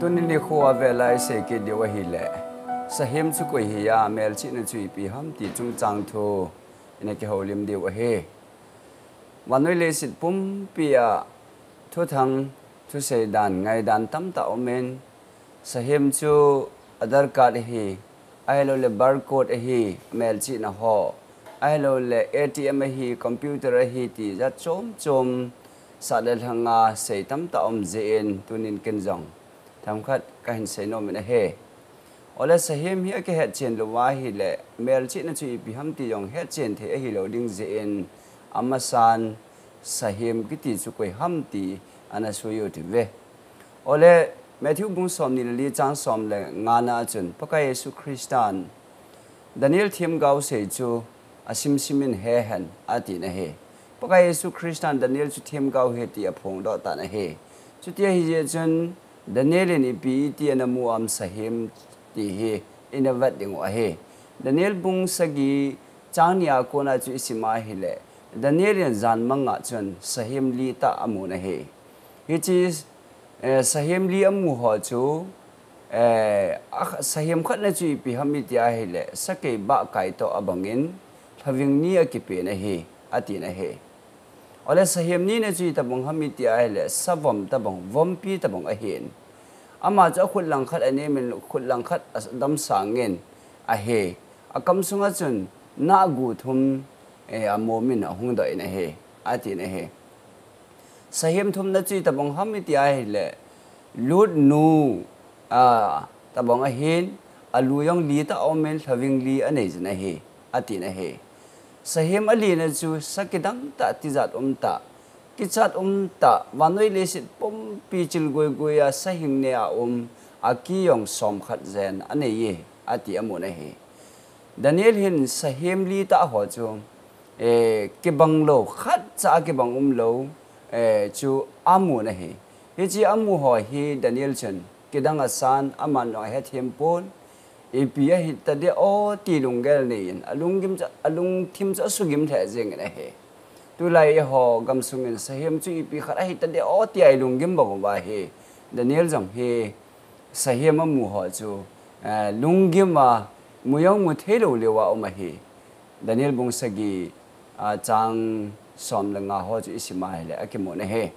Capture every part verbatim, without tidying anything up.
Tuni nikho a vela isei kit diu ahile, sahem chu koi hiya, melchihna chu ipi ham ti chungchang thu ina kihoulim diu ahi. Vannoi leiset pumpi a thuthang, thusei dan, ngaidan tamtah umin, sahem chu Aadhaar card ahi, ahilouleh barcode ahi, melchihna ho, ahilouleh A T M ahi, computer ahi ti jat chom chom, sah le lhanga sei tamtah um jeh in tunin ken jong themkhat kahin sei nom in ahi. Ole sahem hi akihet chen lou ahile, melchihna chu ipi ham ti jong het chen thei ahilou ding jeh in, amasan sahem kiti chu koi ham ti ana sui u hite. Ole Matthew bung somni le li chang som le nga na a chun, Pakai Jesu Christan Daniel themgao sei chu asim sim in he hen atin ahi. Pakai Jesu Christan Daniel chu themgao ahi ti aphongdoh tan ahi. Chuti ahi jeh chun Daniel in ipi iti ana mu am sahem ti hi ina vet ding u ahi. Daniel bung sagi chang ni a kona chu isim ahile, Daniel in jan mang a chun sahem li tah amun ahi. Hiche, eh, sahem li amu ho chu, eh, a, sahem khatna chu ipi ham iti ahile, sakei bahkai toh abangin, lhaving ni akipen ahi, atin ahi. Ole sahem nina chu itobang ham iti ahile, savom tobang, vompi tobang ahin. Ama chu akhut langkhat anemin, khut langkhat adamsangin ahi. Akam sunga chun nahgu thum, eh, amomin ahung doh in ahi, atin ahi. Sahem thumna chu itobang ham iti ahile, lutnu, a, tobang ahin, alu jong li tah aumin, lhaving li anei jin ahi, atin ahi. Sahem alina chu sa kidang tah, tijat um tah, kichat um tah, vannoi leiset pumpi chil goi goi a sa hingnei a um, aki jong som khat jen anei e, ati amun ahi. Daniel hin sahem li tah ho chu, eh, kibang lou, khatcha a kibang umlou, eh, chu amun ahi. Hiche amu ho hi Daniel chun kidang asan, aman jong ahethem pon, ipi ahita ding o ti lunggel neiyin, alunggim chu, alungthim chu asugim lheh jengin ahi. Tulai eiho gamsungin sahem chu ipi khat ahita ding o tia ilunggim bang uva hi, Daniel jong hi sahem amu ho chu, eh, lunggim a, mu jong mu thei lou leuva um ahi. Daniel bung sagi, a, chang som le nga ho chu isim ahile akimun ahi.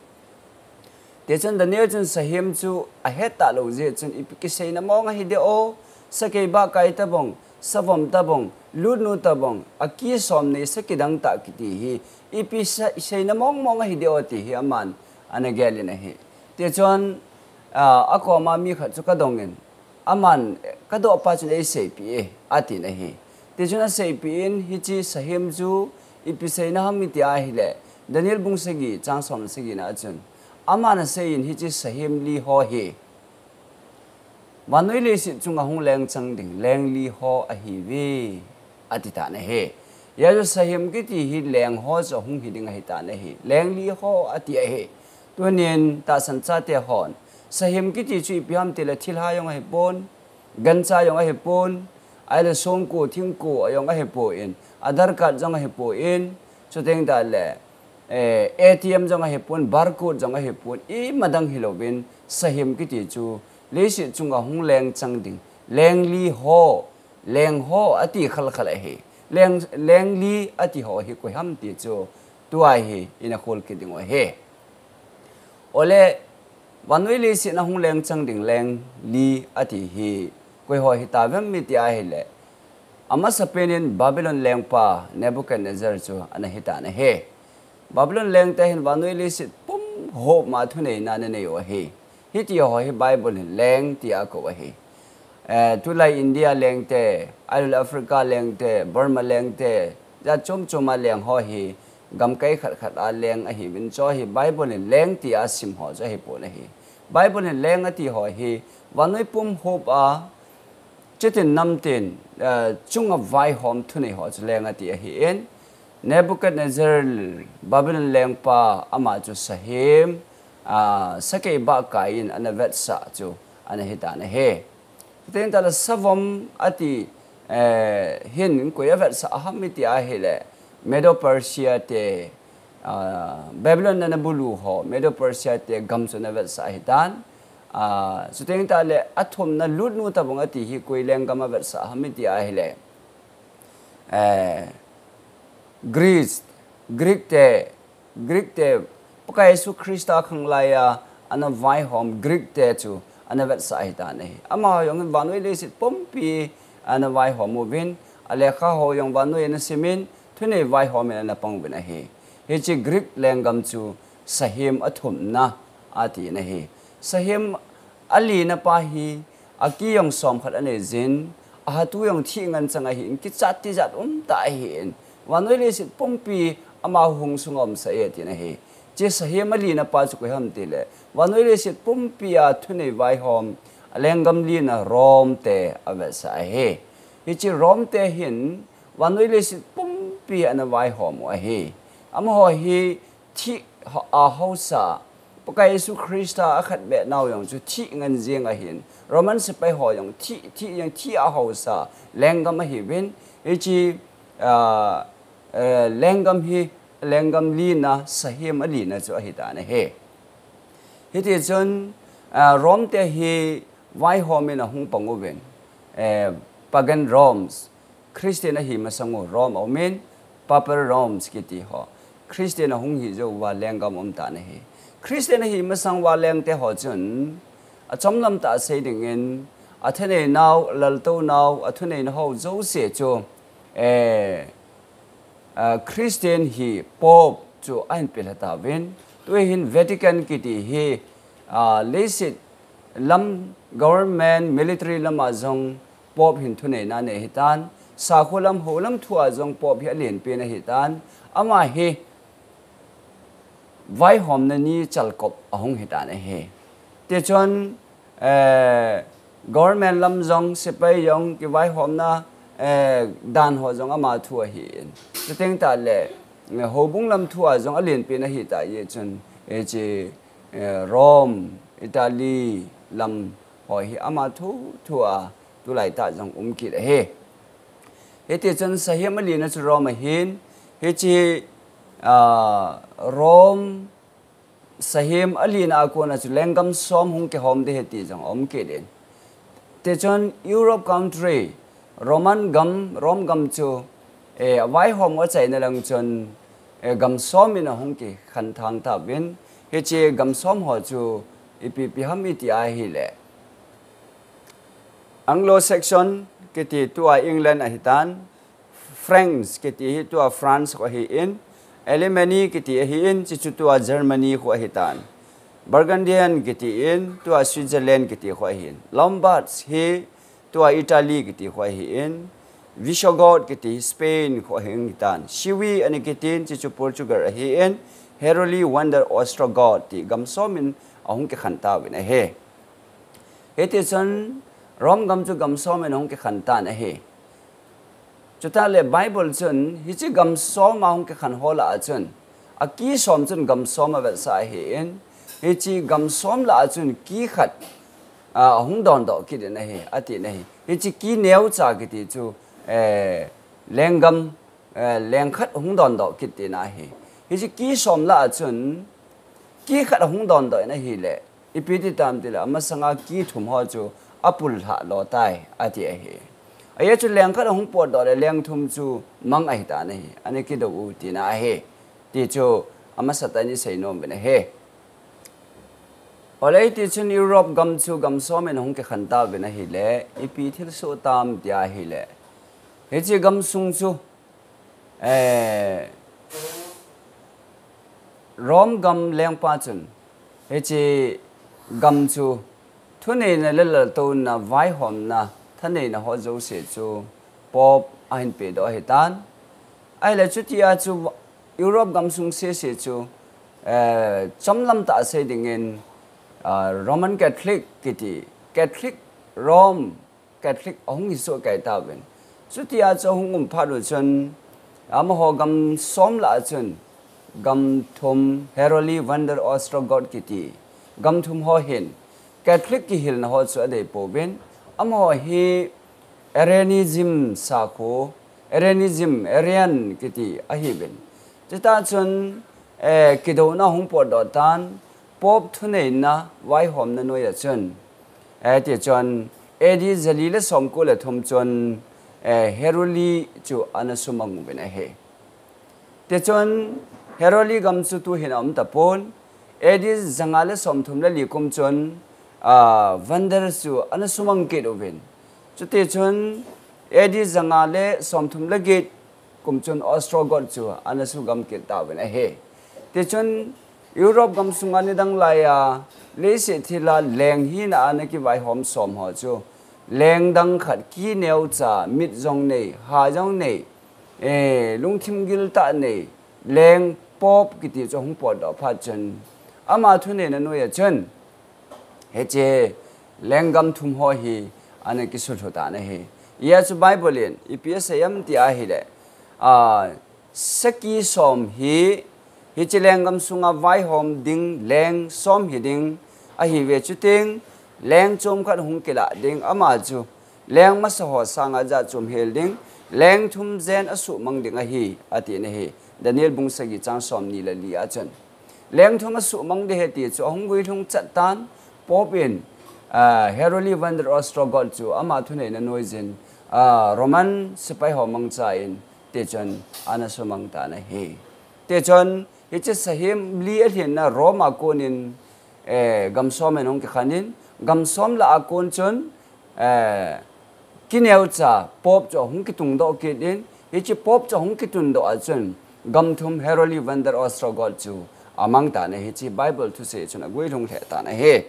Tichun Daniel chun sahem chu ahet talou jeh chun ipi kiseina mong ahi ding o, sakei bahkai tobang, savom tobang, lutnu tobang, aki som nei sa kidang tah kiti hi, ipi sa, seina mong mong ahi ding o ti hi aman ana gelin ahi. Tichun, a, akoma mi khat chu kadongin, aman, kadohpa chun eiseipeh e, atin ahi. Tichun aseipeh in, hiche sahem chu ipi seina ham iti ahile, Daniel bung sagi, chang som le sagi na a chun, aman aseiyin hiche sahem li ho hi vannoi leiset chunga hung lengchang ding leng li ho ahiuve, ati tan ahi. Hijeh chun sahem kiti hi leng ho chu ahung hiding ahi tan ahi. Leng li ho ati ahi. Tunin tahsan chate hon, sahem kiti chu ipi ham tile thilha jong ahipon, gancha jong ahipon, ahile songko, thingko jong ahipon, Aadhaar card jong ahipon, chuteng tahle, eh, A T M jong ahipon, barcode jong ahipon, imadang hilouvin, sahem kiti chu leiset chunga hung lengchang ding leng li ho, leng ho ati khalkhal ahi. Leng, leng li ati ho hi koi ham ti chu tua hi ina khol kit ding u ahi. Ole, vannoi leiset a hung lengchang ding leng li ati hi koi ho hita vem iti ahile, amasapen in Babylon lengpa Nebuchadnezzar chu ana hitan ahi. Babylon lengte hin vannoi leiset pumhop ma thuneina ana nei u ahi. Hiti ho hi Bible hin leng tia akou ahi. Eh, tulai India lengte, ahilouleh Africa lengte, Burma lengte, jat chom chom a leng ho hi, gamkai khat khat a leng ahiuvin, chu hi Bible hin leng tia asim ho chu ahipon ahi. Bible hin leng ati ho hi, vannoi pumhop a, chitin namtin, eh, chunga vaihom thunei ho chu leng ati ahin, Nebuchadnezzar Babylon lengpa ama chu sahem, ah, sakei bahkai in ana vetsah chu ana hitan ahi. Chuteng tahle savom ati, eh, hin koi avetsah ham iti ahile, Medo Persia te, ah, Babylon ana bulu ho, Medo Persia te gam chu ana vetsah ahitan. Ah, chuteng tah le athumna lutnu tabang ati hi koi lenggam avetsah ham iti ahile, eh, Greece, Greek te, Greek te, Pakai Jesu Christa khanglai a ana vaihom Greek te chu ana vetsah ahitan ahi. Amaho jong hin vannoi leiset pumpi ana vaihom uvin, alekha ho jong vannoi ana simin, thunei vaihom in ana pang uvin ahi. Hiche Greek lenggam chu sahem athumna atin ahi. Sahem alina pa hi aki jong somkhat anei jin, ahatu jong thih ngen chang ahin, kichat tijat umtah ahin, vannoi leiset pumpi ama hung sunga umsah e atin ahi. Hiche sahem alina pa chu koi ham tile, vannoi leiset pumpi a thunei vaihom lenggam lina Rome te avetsah ahi. Hiche Rome te hin vannoi leiset pumpi ana vaihom u ahi. Amaho hi thih a haosa, Pakai Jesu Christa akhatbeh nau jong chu thih ngen jeng ahin, Roman sepai ho jong thih, thih jeng, thih a haosa lenggam ahiuvin, hiche, ah, eh, lenggam hi, lenggam lina, sahem alina chu ahitan ahi. Hitichun, ah, Rome te hi vaihom in ahung pang uvin, eh, pagan Romes, Christian ahi masang u Rome aumin, Papal Romes kiti ho, Christian ahung hijou uva lenggam umtan ahi. Christian ahi masang uva lengte ho chun, achomlam tah a sei dingin, athanei nau, alaltou nau, athuneina ho jouse chu, eh, ah, Christian hi Pope chu ahin pelha tauvin, tuhin Vatican kiti hi, ah, leiset lam, government, military lama jong Pope hin thuneina anei ahitan, sakho lam, hou lam thua jong Pope hi alenpen ahitan, ama hi vaihomna ni chalkop ahung hitan ahi. Tichun, eh, government lam jong, sepai jong, kivaihomna, eh, dan ho jong ama thu ahin. Chuteng tah le, eh, houbung lam thua jong alenpen ahitah jeh chun, hiche, eh, Rome, Italy lam ho hi ama thu thua tulai tah jong um kit ahi. Hitichun sahem alina chu Rome ahin, hiche, ah, Rome sahem alina a kona chu lenggam som hung kihom ding ahi ti jong aum kit in. Tichun Europe country, Roman gam, Rome gam chu, eh, avaihom u achaina lang chun, eh, gam som in ahung kikhen thang tauvin, hiche gam som ho chu ipi ipi ham iti ahile, Anglo-Saxon kiti tua England ahitan, Franks kiti hi tua France khu ahin, Alemanni kiti ahin, hichu tua Germany khu ahitan. Burgundian kiti in, tua Switzerland kiti khu ahin. Lombards hi tua Italy kiti khu ahin. Visigoth kiti hi Spain khu ahin hitan. Siwi ana kitin, hichu Portugal ahin. Heruli, Wander, Ostrogoth ti gam som in ahung kikhen tauvin ahi. Hitichun Rome gam chu gam som in ahung kikhen tan ahi. Chutah le Bible chun hiche gam som a hung kikhen ho lah a chun, aki som chun gam som avetsah ahin, hiche gam som lah a chun ki khat, ah, ahung dondoh kit in ahi, atin ahi. Hiche ki neocha kiti chu, eh, lenggam, eh, leng khat ahung dondoh kit tina ahi. Hiche ki som lah a chun, ki khat ahung dondoh in ahile, ipi ti tam tile, amasanga ki thum ho chu apullhah lo tai, ati ahi. Ajeh chu leng khat ahung potdoh le leng thum chu mang ahitan ahi, ana kidou u tina ahi. Ti chu amasatah in isei nom uvin ahi. Ole, hitichun Europe gam chu gam som in ahung kikhen tauvin ahile, ipi thilsoh tam tia ahile, hiche gamsung chu, eh, Rome gam lengpa chun hiche gam chu thuneina le laltouna, vaihomna, thaneina ho jouse chu Pope ahin pedoh ahitan. Ahile chutia chu Europe gamsung sese chu, eh, chomlam tah a sei dingin, ah, Roman Catholic kiti, Catholic Rome Catholic ahung hisoh kei tauvin. Chutia chu ahung um phat u chun, amaho gam som lah a chun, gam thum, Heruli, Wander, Ostrogoth kiti gam thum ho hin Catholic kihilna ho chu adei pouvin, amaho hi Arianism sakhu, Arianism, Arian kiti ahiuvin. Chutah chun, eh, kidouna hung potdoh tan, Pope thuneina vaihomna noiya chun, eh, tichun A D jali le somko le thum chun, eh, Heruli chu ana sumang uvin ahi. Tichun Heruli gam chu tuhin aum tapon, A D janga le somthum le li kum chun, ah, Vandal chu ana sumang kit uvin. Chutichun A D janga le somthum le get kum chun Ostrogoth chu ana sugam kit tauvin ahi. Tichun Europe gam sunga nidang laiya leiset thila leng hina ana kivaihom som ho chu leng dang khat, kineocha, mit jong nei, ha jong nei, eh, lungthim giltah nei, leng Pope kiti chu hung potdoh phat chun, ama thuneina noiya chun, hiche lenggam thum ho hi ana kisulhu tan ahi. Hijeh chun Bible in ipi asei em ti ahile, ah, saki som hi, hiche lenggam sunga vaihom ding leng som hiding ahiuve, chuteng leng chom khat hung kilah ding, ama chu leng masa ho sanga jat chom hel ding, leng thum jen asuhmang ding ahi, atin ahi. Daniel bung sagi chang somni le li a chun. Leng thum asuhmang ding ahi ti chu ahung guilhung chat tan, Pope in, ah, Heruli Vandal Ostrogoth chu ama thuneina noiyin, ah, Roman sepai ho mangchan, tichun ana sumang tan ahi. Tichun hiche sahem li alhinna Rome a konin, eh, gam som in hung kikhan in, gam som lah a kon chun, eh, kineocha Pope chu ahung kitungdoh kit in, hiche Pope chu ahung kitundoh a chun, gam thum Heruli Vandal Ostrogoth chu amang tan ahi, hiche Bible thusei chun aguilhung lheh tan ahi.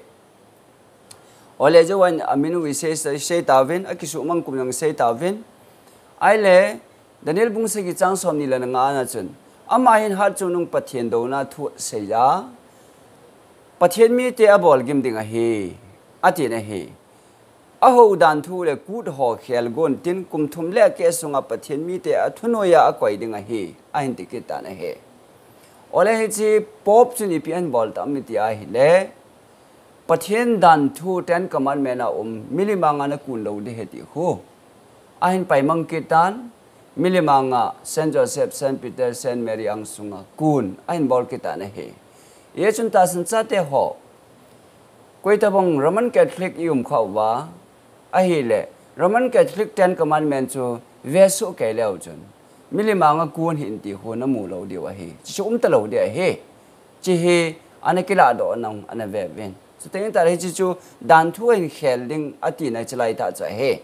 Ole, chuin amin u isei, sei tauvin, akisuhmang kum jong sei tauvin. Ahile, Daniel bung sagi chang somni le nga na chun, ama hin hatchungnung Pathen douna thu asei a, Pathen mite abolgim ding ahi, atin ahi. Ahou dan thu le kut ho khel gon tin kum thum le akeh sunga Pathen mite athunoiya akoi ding ahi, ahin ti kit tan ahi. Ole, hiche Pope chun ipi ahin bol tam em ti ahile, Pathen dan thu Ten Commandment a um, milim anga nakun lou ding ahi ti khu ahin paimang kit tan, milim anga Saint Joseph, Saint Peter, Saint Mary ang sunga kun ahin bol kit tan ahi. Hijeh chun tahsan chate ho, koitabang Roman Catholic i um khah uva ahile, Roman Catholic Ten Commandment chu vesoh kei leu chun, milim anga kun hih in ti khu namu lou diu ahi. Chuchu um talou ding ahi. Hiche hi ana kiladoh nau ana ve uvin. Chuteng tah le hiche chu dan thu ahin khel ding atina hiche lai tah chu ahi.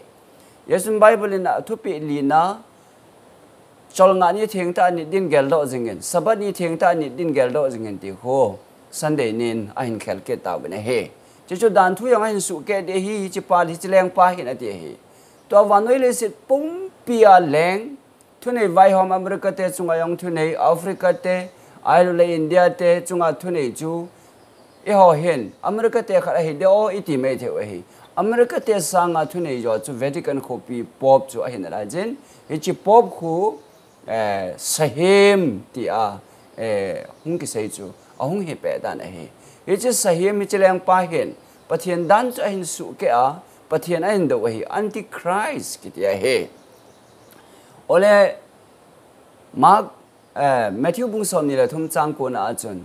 Hijeh chun Bible in athupeh lina, Cholngah ni thengtah nit din geldoh jingin, Sabbath ni thengtah nit din geldoh jingin ti khu Sunday nin ahin khel kit tauvin ahi. Chuchu dan thu jong ahin suhkeh ding ahi, hiche pa, hiche lengpa hin ati ahi. Tua vannoi leiset pumpia leng thunei vaihom America te chunga jong thunei, Africa te, ahilouleh India te chunga thunei chu, eiho hin America te khat ahi ding o iti mai thei u ahi. America te sanga thunei jo chu Vatican khopi Pope chu ahi nalaiyin, hiche Pope khu, eh, sahem tia, eh, hung kisei chu ahung hipeh tan ahi. Hiche sahem, hiche lengpa hin Pathen dan chu ahin suhkeh a, Pathen ahin dou ahi, Antichrist kiti ahi. Ole, Mark, eh, Matthew bung somni le thum chang kona a chun,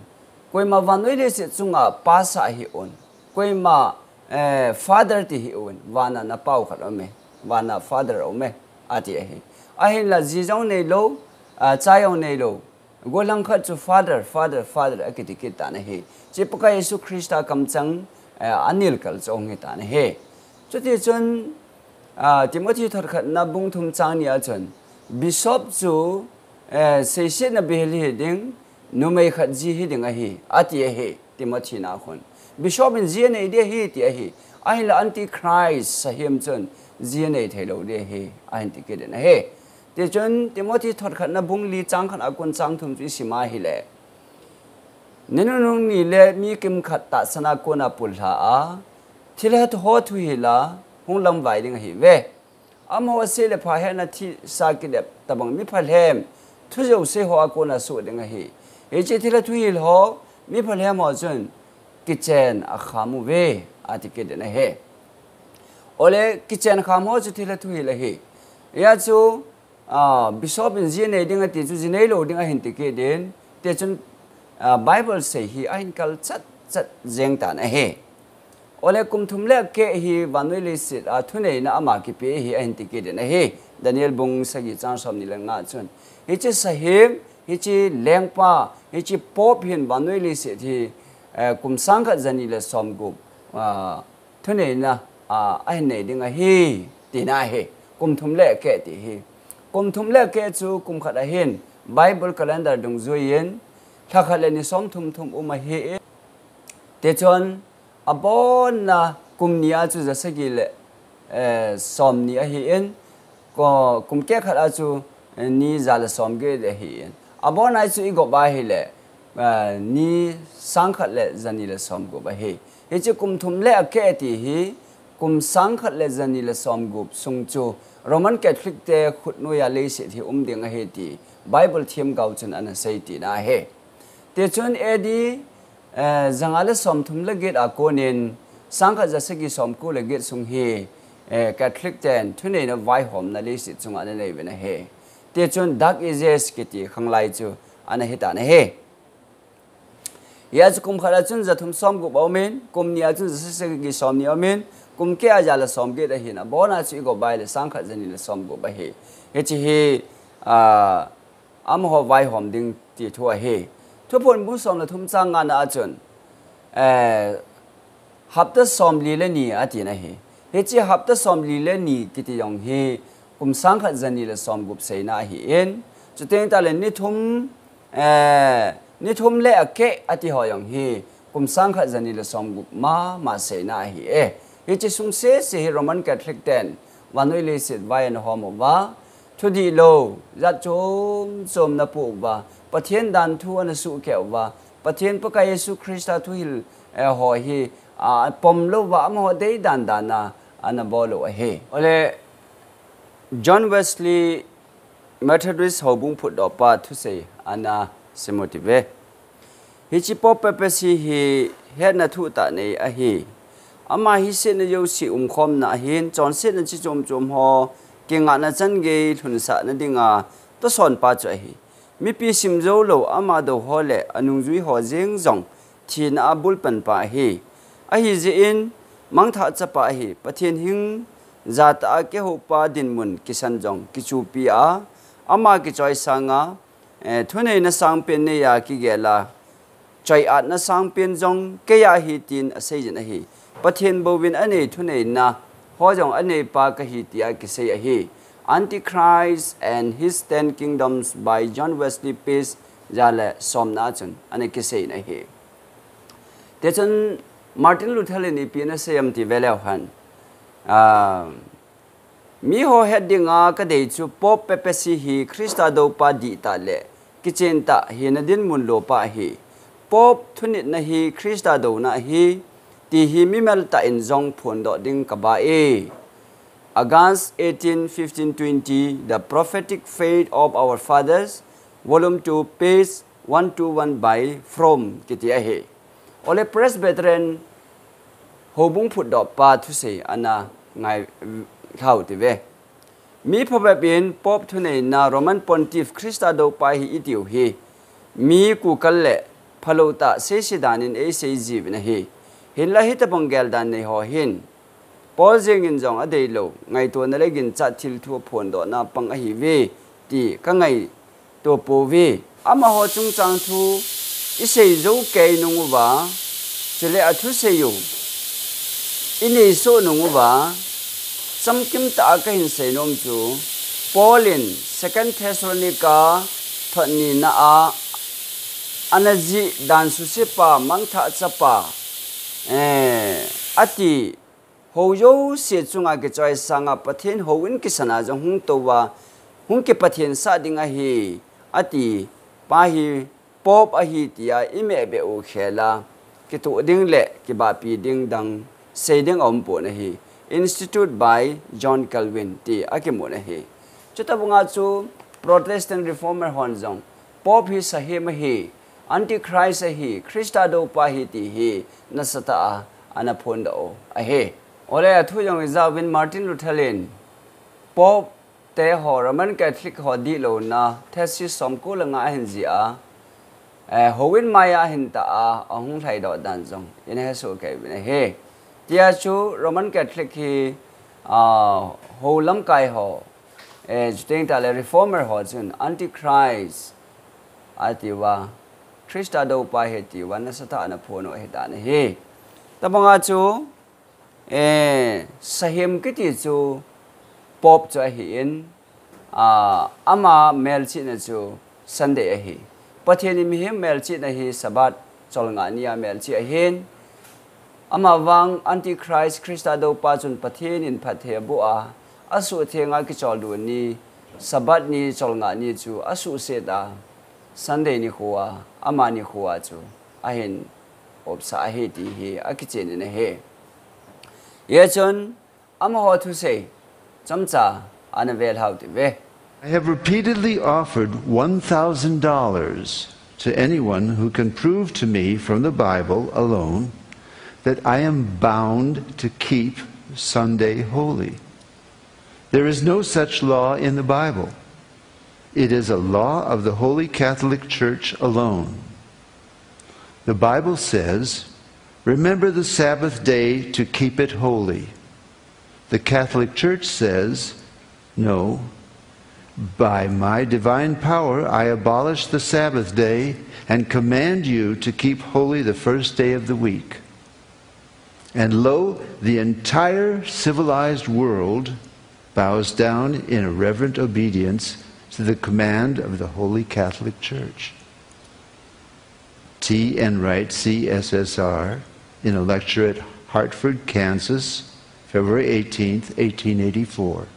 koima vannoi leiset chunga pastor hih un, koima, eh, father ti hih un, vana napao khat aume, vana father aume, ati ahi. Ahinla ji jong neilou, ah, cha jong neilou, gollhang khat chu Father, Father, Father akiti kit tan ahi. Hiche Pakai Jesu Christa kamchang, eh, anilkal chu ahung hi tan ahi. Chutichun, ah, Timothy thot khatna bung thum chang ni a chun, Bishop chu, eh, seisetna bihil hiding, numei khat ji hiding ahi, ati ahi, Timothy na khun. Bishop in ji anei ding ahi, ti ahi. Ahinla Antichrist sahem chun ji anei theilou ding ahi, ahin ti kit in ahi. Tichun Timothy thot khatna bung li chang khat a kon chang thum chu isim a ahile, ni nunung ni le mi kimkhat tahsan a kona pullha a, thilha ho thuhil a hung lamvai ding ahiuve. Amaho se le pha hetna thisa kilep tabang mi phalhem, thujou sei ho a kona soh ding ahi. Hiche thilha thuhil ho, mi phalhem ho chun kichen akham uve, ati kit in ahi. Ole, kichen kham ho chu thilha thuhil ahi. Hijeh chun, ah, Bishop in ji nei ding ati chu ji neilou ding ahin ti kit in. Tichun, ah, Bible sei hi ahin kalchat chat jeng tan ahi. Ole kum thum le keh hi vannoi leiset a thuneina ama kipe hi ahin ti kit in ahi. Daniel bung sagi chang som ni le nga chun. Hiche sahim, hiche lengpa, hiche Pope hin vannoi leiset hi, eh, kum sang khat jani le som gup, ah, thuneina, ah, ahin nei ding ahi, tina ahi. Kum thum le keh ti hi. Kum thum le keh chu kum khat ahin, Bible calendar dungjuiyin, lha khat le ni som thum thum um ahi. Tichun, abonna kum ni a chu ja sagi le, eh, som ni ahin, ko-, kum keh khat a chu, eh, ni ja le som get ahin. Abonna chu i gop a ahile, eh, ni sang khat le jani le som gup ahi. Hiche kum thum le akeh ti hi, kum sang khat le jani le som gup sung chu Roman Catholic te khut noiya leiset hi um ding ahi ti Bible themgao chun ana sei tina ahi. Tichun A D, eh, janga le som thum le get a konin sang khat ja sagi som ko le get sung hi, eh, Catholic ten thuneina vaihomna leiset chunga ana nei uvin ahi. Tichun Dark Ages kiti khanglai chu ana hi tan ahi. Hia chu kum khat a chun ja thum som gup a umin, kum ni a chun ja sagi som ni a umin, kum keh a ja le som get ahin, abonna chu i gop a ahile sang khat jani le som gup ahi. Hiche hi, ah, amaho vaihom ding ti thu ahi. Thuphon bung som le thum chang nga na a chun, eh, hapta som li le ni ati na ahi. Hiche hapta som li le ni kiti jong hi kum sang khat jani le som gup seina ahin. Chuteng tale ni thum, eh, ni thum le akeh ati ho jong hi kum sang khat jani le som gup mama seina ahi e. Hiche sung sese hi Roman Catholic ten vannoi leiset vai ana hom uva, thudihlou jat chom chom ana pu uva, Pathen dan thu ana suhkeh uva, Pathen Pakai Jesu Christa thuhil, eh, ho hi, ah, pom lou uva, amaho dei dan dan a ana bol u ahi. Ole, John Wesley Methodist houbung phutdohpa thusei ana sim u hite. Hiche Pope Papacy hi hetna thuh tah nei ahi. Ama hi setna jouse umkhomna ahin, chonsetna chi chom chom ho kingahna chan gei lhunsahna dinga tosonpa chu ahi. Mipi simjou lou ama dou ho le anungjui ho jeng jong thina a bulpan pa ahi. Ahijeh in, mangthah chapa ahi. Pathen hing jatah a kihoupa dinmun kisan jong kichupi a, ama kichoisang a, eh, thuneina sangpen nei a kigel a, choi-atna sangpen jong kei a ahi tin aseijin ahi. Pathen bouvin anei thuneina ho jong aneipa kahi tia kisei ahi. Antichrist and His Ten Kingdoms by John Wesley, page ja le somna a chun ana kisei in ahi. Tichun Martin Luther in ipi ana sei em ti ve leu hen, ah, miho het dinga kadei chu Pope Papacy hi Christa doupa dihtah le kichentah hina dinmun lopa ahi. Pope thunitna hi Christa douna ahi, ti hi mimal tah in jong phondoh ding kaba e. August eighteen, fifteen twenty, The Prophetic Faith of Our Fathers, Volume two, page one two one by Fromm kiti ahi. Ole Presbyterian houbung phutdohpa thusei ana ngai lhau hite. Mi phabep in Pope thuneina Roman Pontiff Christa doupa hi itiu hi mi kukal le phalou tah seise dan in eisei jiuvin ahi. Hinla hitobang geldan nei ho hin Paul jeng in jong adeilou, ngaitona le ginchat thilthu aphondohna pang ahiuve ti kangaito pouve. Amaho chungchang thu isei jou kei nung uva, chule athusei u inei soh nung uva, chamkim tah a kahin sei nom chu, Paul in Second Thessalonica thot nina a ana jih dan susepa, mangthah chapa, eh, ati, hou jouse chunga kichoisang a Pathen houin kisan a jong hung tou a, hung kipathensah ding ahi, ati pa hi Pope ahi tia imeh beh u khel a, kitoh ding le kibahpi ding dang sei ding aumpon ahi. Instituted by John Calvin ti akimun ahi. Chutobanga chu Protestant Reformer hon jong Pope hi sahem ahi, Antichrist ahi, Christa doupa ahi ti hi nasatah a ana phondoh u ahi. Ole athu jong ijauvin Martin Luther in Pope te ho, Roman Catholic ho dihlouna thesis somko le nga ahin jih a, eh, houin maiya ahin ta a, ahung lhaidoh dan jong ina hesoh kei uvin ahi. Tia chu Roman Catholic hi, ah, hou lamkai ho, eh, chuteng tale Reformer ho chun Antichrist atiuva, Christa doupa ahi tiuva nasatah a ana phon u ahitan ahi. Tabanga chu, eh, sahem kiti chu Pope chu ahin, ah, ama melchihna chu Sunday ahi. Pathen in mihem melchihna hi Sabbath cholngah nia melchih ahin. Amavang Antichrist Christa doupa chun Pathen in phatthei aboh a, asuhtheng a kicholdo ni, Sabbath ni cholngah ni chu asuhset a, Sunday nikho a, ama nikho a chu ahin opsah ahi ti hi akichen in ahi. Hijeh chun amaho thusei chomcha ana vel hao tive. I have repeatedly offered one thousand dollars to anyone who can prove to me from the Bible alone that I am bound to keep Sunday holy. There is no such law in the Bible. It is a law of the Holy Catholic Church alone. The Bible says, "Remember the Sabbath day to keep it holy." The Catholic Church says, "No, by my divine power I abolish the Sabbath day and command you to keep holy the first day of the week." And lo, the entire civilized world bows down in a reverent obedience to the command of the Holy Catholic Church. T. Enright, C S S R, in a lecture at Hartford, Kansas, February eighteenth, eighteen eighty-four.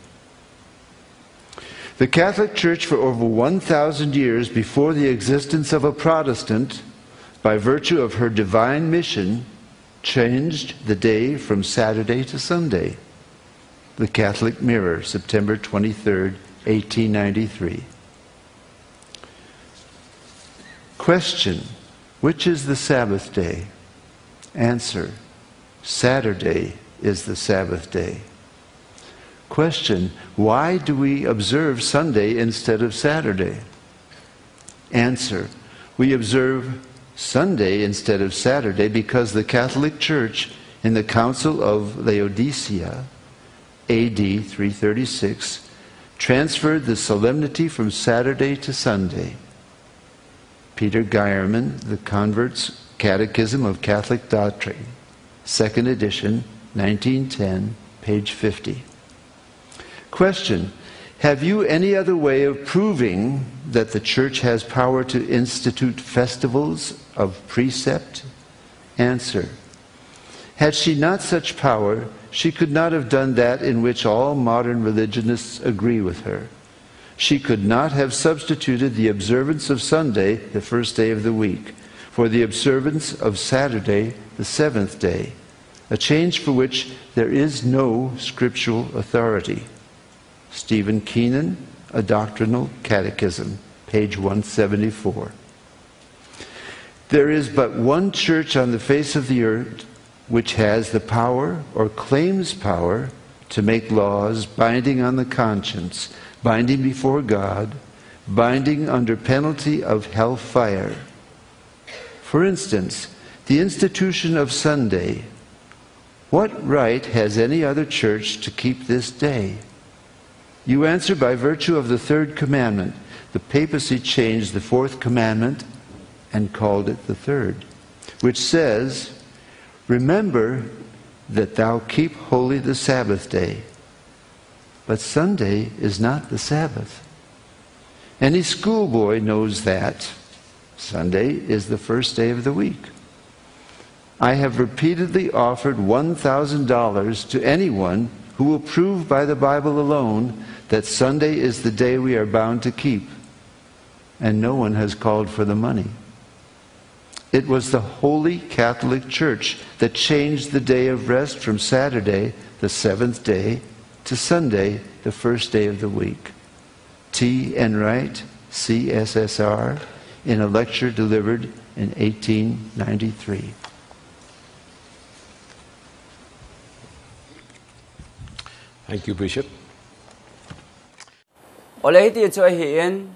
The Catholic Church, for over one thousand years before the existence of a Protestant, by virtue of her divine mission, changed the day from Saturday to Sunday. The Catholic Mirror, September twenty-third, eighteen ninety-three. Question: Which is the Sabbath day? Answer: Saturday is the Sabbath day. Question: Why do we observe Sunday instead of Saturday? Answer: We observe Sunday instead of Saturday because the Catholic Church in the Council of Laodicea, A D three thirty-six, transferred the solemnity from Saturday to Sunday. Peter Geiermann, The Convert's Catechism of Catholic Doctrine, second edition, nineteen ten, page fifty. Question: Have you any other way of proving that the Church has power to institute festivals of precept? Answer: Had she not such power, she could not have done that in which all modern religionists agree with her. She could not have substituted the observance of Sunday, the first day of the week, for the observance of Saturday, the seventh day, a change for which there is no scriptural authority. Stephen Keenan, A Doctrinal Catechism, page one seventy-four. There is but one church on the face of the earth which has the power or claims power to make laws binding on the conscience, binding before God, binding under penalty of hellfire. For instance, the institution of Sunday. What right has any other church to keep this day? You answer by virtue of the third commandment. The papacy changed the fourth commandment and called it the third, which says, "Remember that thou keep holy the Sabbath day." But Sunday is not the Sabbath. Any schoolboy knows that Sunday is the first day of the week. I have repeatedly offered one thousand dollars to anyone who will prove by the Bible alone that Sunday is the day we are bound to keep, and no one has called for the money. It was the Holy Catholic Church that changed the day of rest from Saturday, the seventh day, to Sunday, the first day of the week. T. Enright, C S S R, in a lecture delivered in eighteen ninety-three. Thank you, Bishop. Ole, hiti chu ahin,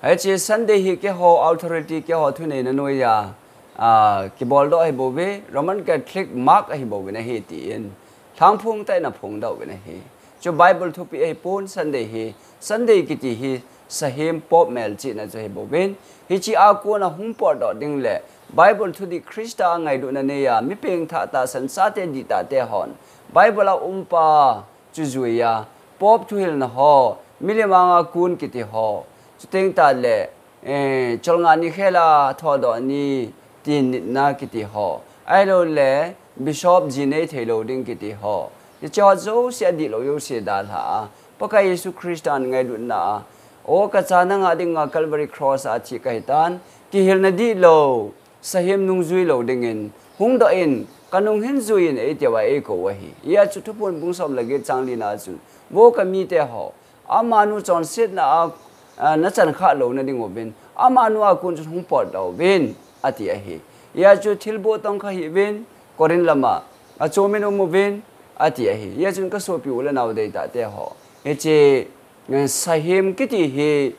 Hiche Sunday hi keiho authority, keiho thuneina noiya, ah, kiboldoh ahi bouve, Roman Catholic mark ahi bouvin ahi tin, lhangphong tah in aphong doh uvin ahi. Chu Bible thupi ahipon Sunday hi, Sunday kiti hi sahem Pope melchihna chu ahi bouvin, hiche a kona hung potdoh ding le Bible thudih Christa a ngailutna neiya mi pengthah tahsan chate dihtahte hon Bible a umpa chu juiya, Pope thuhilna ho, milim anga kun kiti ho, chuteng tah le, eh, cholngah ni khela thodoh ni, tin nitna kiti ho, ahilouleh Bishop ji nei theilou ding kiti ho, hiche ho jouse adihlou jouse dalha a, Pakai Jesu Christan ngailutna a, O kacha, nanga dinga Calvary Cross a thi kahitan, kihilna dihlou sahem nungjui lou dingin hungdoh in, kanung hin juiyin eitiuva eikou u ahi. Hijeh chun Thuphon bung som le get chang lina chun, Vo kamite ho, amanu chonsetna a, a, nachan khah louna dinguvin, amanu a kon chun hung potdoh uvin, ati ahi. Hijeh chun thilboh tongkha hih uvin, Corinth lama achomin um uvin, ati ahi. Hijeh chun kasopi u le nao deitahte ho, hiche, eh, sahem kiti hi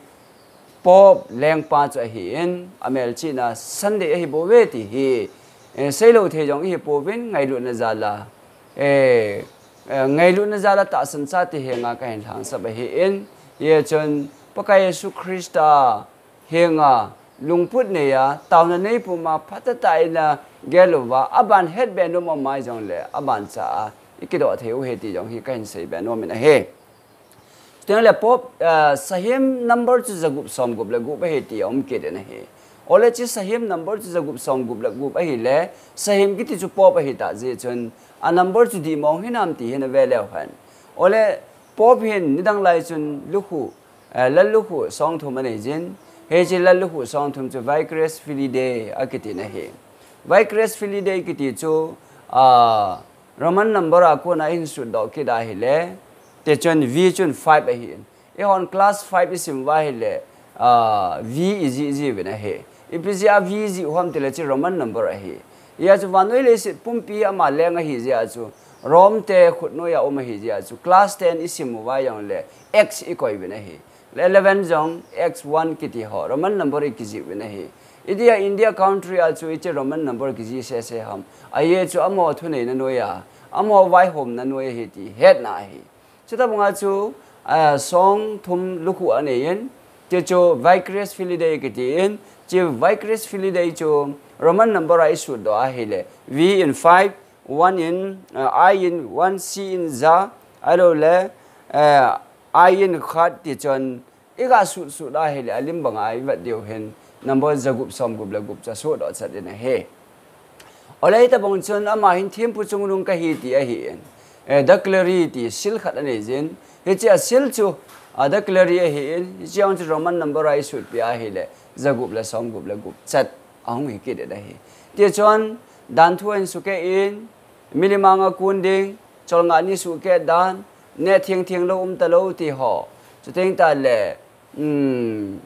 Pope lengpa chu ahin, amelchihna Sunday ahi bouve ti hi, eh, seilou thei jong ihi pouvin, ngailutna jal a, eh, eh, ngailutna jal a tahsan chate henga kahin lhangsap ahin, hijeh chun Pakai Jesu Christa henga lungput neiya, taona nei puma phatah tah in agel uva, aban hetbe nom um ahi jongle, abancha a ikidoh thei u ahi ti jong hi kahin seibe nomin ahi. Chuteng le Pope, ah, sahem number chu jagup somgup le gup ahi ti aum kit in ahi. Ole hiche sahem number chu jagup somgup le gup ahile, sahem kiti chu Pope ahitah jeh chun, a number chu dihmong hinam ti hi nave leu hen. Ole Pope hin nidang lai chun lukhuh, eh, lallukhuh songthum aneijin, hiche lallukhuh songthum chu Vicarius Filii Dei akitin ahi. Vicarius Filii Dei kiti chu, ah, Roman number a kona ihin sutdoh kit ahile, tichun V chun five ahin. Eihon class five isim uva ahile, ah, V ijih jih uvin ahi. Ipi jeh a V ijih u ham tile hiche Roman number ahi. Hijeh chun vannoi leiset pumpi ama leng ahi jeh chun, Rome te khutnoiya um ahi jeh chun, class ten isim uva jongle X ikoi uvin ahi. Le eleven jong X one kiti ho, Roman number ikijih uvin ahi. Itia India country a chu hiche Roman number kijih sese ham. Ajeh chu amaho thuneina noiya, amaho vaihomna noi ahi ti hetna ahi. Chutobanga chu, ah, songthum lukhuh aneiyin, hiche chu Vicarius Filii Dei kitin, hiche Vicarius Filii Dei chu Roman number a isutdoh ahile, V in five, one in, ah, I in one, C in ja, ahilouleh, eh, I in khat tichun, iga sut sut ahile, alim banga ivet diu hin, number jagup somgup le gup chu asutdoh chat in ahi. Ole hitobang chun ama hin thempu chungnung kahi ti ahin, eh, declaree ti seal khat aneijin, hiche a seal chu, a declaree ahin, hiche jong chu Roman number a isutpi ahile, jagup le somgup le gup chat ahung hi kit in ahi. Tichun, danthu ahin sukeh in, milim anga kun ding, cholngah ni sukeh dan, neh thengtheng lou umtalou ti ho, chuteng tah le, um,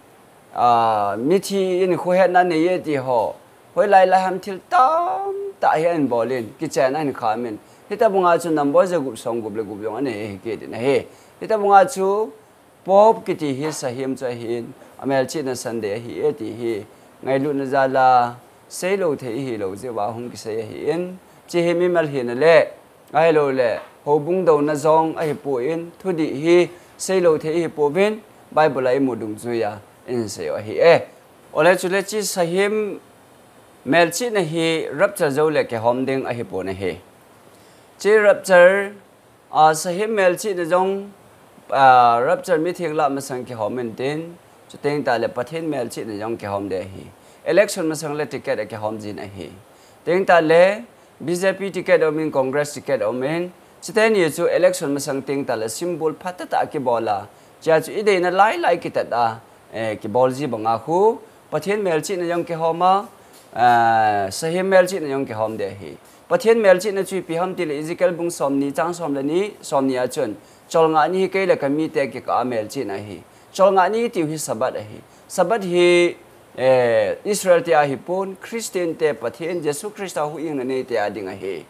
ah, mithi in khohetna aneiye ti ho, hoilai lai ham thil tamtah hi ahin bolin, kichen ahin khamin, hitobanga chu number jagup somgup le gup jong anei ahi kit in ahi. Hitobanga chu Pope kiti hi sahem chu ahin, amelchihna Sunday ahiye ti hi ngailutna jal a seilou thei ihilou jeh uva hung kisei ahin, hiche hi mimal hina le, ahilouleh houbung douna jong ahipon, thudih hi seilou thei ihipouvin, Bible a imu dungjuiya ihin sei u ahi e. Ole chule hiche sahem melchihna hi rapture joule kihom ding ahipon ahi. Hiche rapture, ah, sahem melchihna jong, ah, rapture mitheng lah masang kihom intin, chuteng tah le Pathen melchihna jong kihom ding ahi. Election masang le ticket akihom jin ahi. Teng tah le B J P ticket aumin, Congress ticket aumin, chuteni chu election masang teng tah le symbol phatah tah akibol a, hichea chu ideina lailai kitat a, eh, kibol ji banga khu, Pathen melchihna jong kihom a, eh, sahem melchihna jong kihom ding ahi. Pathen melchihna chu ipi ham tile Ezekiel bung somni chang som le ni, somni a chun, cholngah ni hi kei le kamite kikah a melchihna ahi. Cholngah ni itiu hi Sabbath ahi. Sabbath hi, eh, Israel te ahipon, Christian te Pathen Jesu Christa huhhingna neite a ding ahi.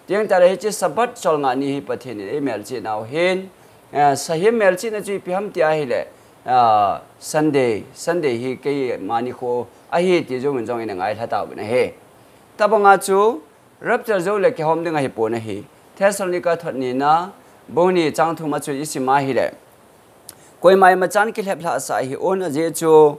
Teng tah le hiche Sabbath cholngah ni hi Pathen in eimelchih nau hin, eh, sahem melchihna chu ipi ham ti ahile, ah, Sunday, Sunday hi keima nikho ahi ti jouvin jong ina ngailha tauvin ahi. Tabanga chu rapture jou le kihom ding ahipon ahi. Thessalonica thot nina, bung ni chang thum a chu isim ahile, koima imachan kilheplhah sah hih un, ajeh chu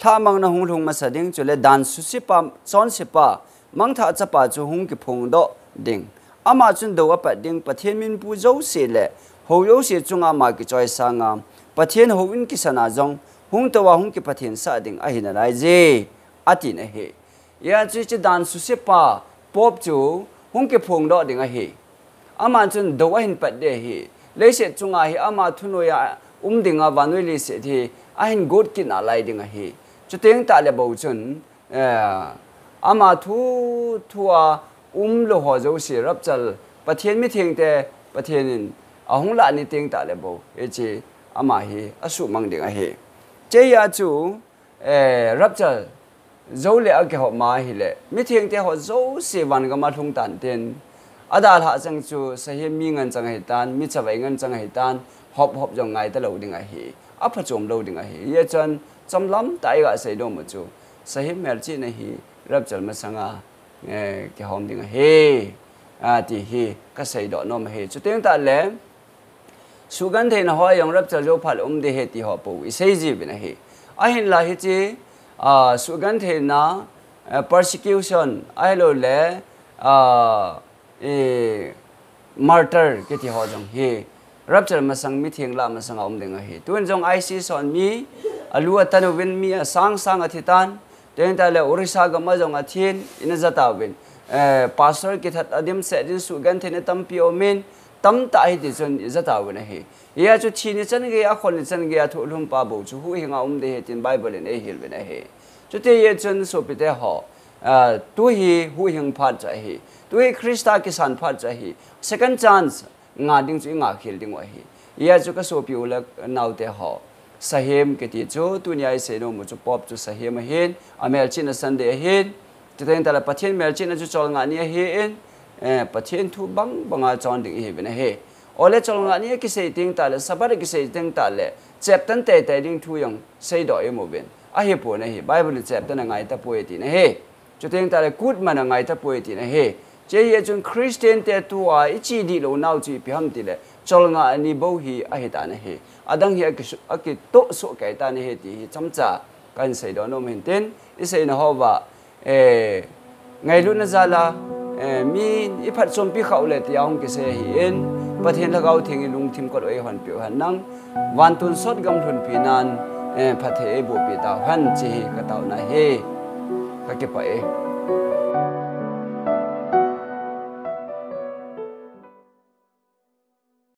lhahmangna hung lhung masa ding, chule dan susepa, chonsepa, mangthah chapa chu hung kiphongdoh ding. Ama chun dou apat ding, Pathen minpu jouse le hou jouse chunga ama kichoisanga, Pathen houin kisana jong hung touva hung kiphathensah ding ahi nalaije, atin ahi. Hijeh chun hiche dan susepa Pope chu hung kiphongdoh ding ahi. Ama chun dou ahin pat ding ahi. Leiset chunga hi ama thunoiya um dinga vannoi leiset hi ahin got kit nalai ding ahi. Chuteng tahle bou chun, eh, ama thu, thua umlou ho jouse rapture, Pathen mithengte Pathen in ahung lah ni teng tahle bou, hiche ama hi asuhmang ding ahi. Hichea chu, eh, rapture jou le akihopma ahile, mithengte ho jouse vangama lhung tantin, adalhah cheng chu sahem mi ngen cheng ahitan, mi chavai ngen cheng ahitan, hop hop jong ngaita lou ding ahi, aphachom lou ding ahi. Hijeh chun chomlam tah a iga seidomu chu, sahem melchihna hi rapture masanga, eh, kihom ding ahi, ati hi kaseidoh nom ahi. Chuteng tahle, suhgentheina ho jong rapture jou phat le um ding ahi ti ho pou isei jiuvin ahi. Ahinla hiche, ah, suhgentheina, eh, persecution, ahiloule, ah, eh, martyr kiti ho jong hi rapture masang mitheng lah masanga um ding ahi. Tun jong ISIS hon mi alu atan uvin mi asang sang athitan, chuteng tahle Orissa gam a jong athin, ina jatauvin, eh, pastor kithat adimset din suhgentheina tampi aumin, tamtah hiti chun ijatauvin ahi. Hijeh chun thi ni chan geiya, akhol ni chan geiya thohlhum pa bou chu huhhinga um ding ahi tin Bible in eihil uvin ahi. Chuti jeh chun sopite ho, ah, tu hi huhhing phat chu ahi. Tu hi Christa kisan phat chu ahi. Second chance nga ding chu inga khel dingu ahi. Hijeh chun kasopi u le naote ho, sahem kiti chu tunia isei nomu chu Pope chu sahem ahin, amelchihna Sunday ahin, chuteng tahle Pathen melchihna chu cholngah ni ahin, eh, Pathen thu bang banga chon ding ihiuvin ahi. Ole cholngah ni akisei teng tahle, Sabbath akisei teng tahle, cheptan teitei ding thu jong seidoh imuvin. Ahipon ahi, Bible in cheptan angai tapoi tina ahi. Chuteng tahle kutman angai tapoi tina ahi. Hiche jeh chun Christian te tua iche dihlou nau chu ipi ham tile, cholngah ni bou hi ahitan ahi. Adang hi akisu-, akitoh soh kei tan ahi ti hi chomcha kahin seidoh nom ahin tin, iseina hoa, eh, ngailutna jal a, eh, mi iphatchompi khah u le tia hung kisei ahin, Pathen Lhagao Theng in lungthim kot u eihonpeh u hen lang, vantonsot gam lhunpi nan, eh, phatthei eibohpeh tauhen, hiche hi kataona ahi. Kakipah e.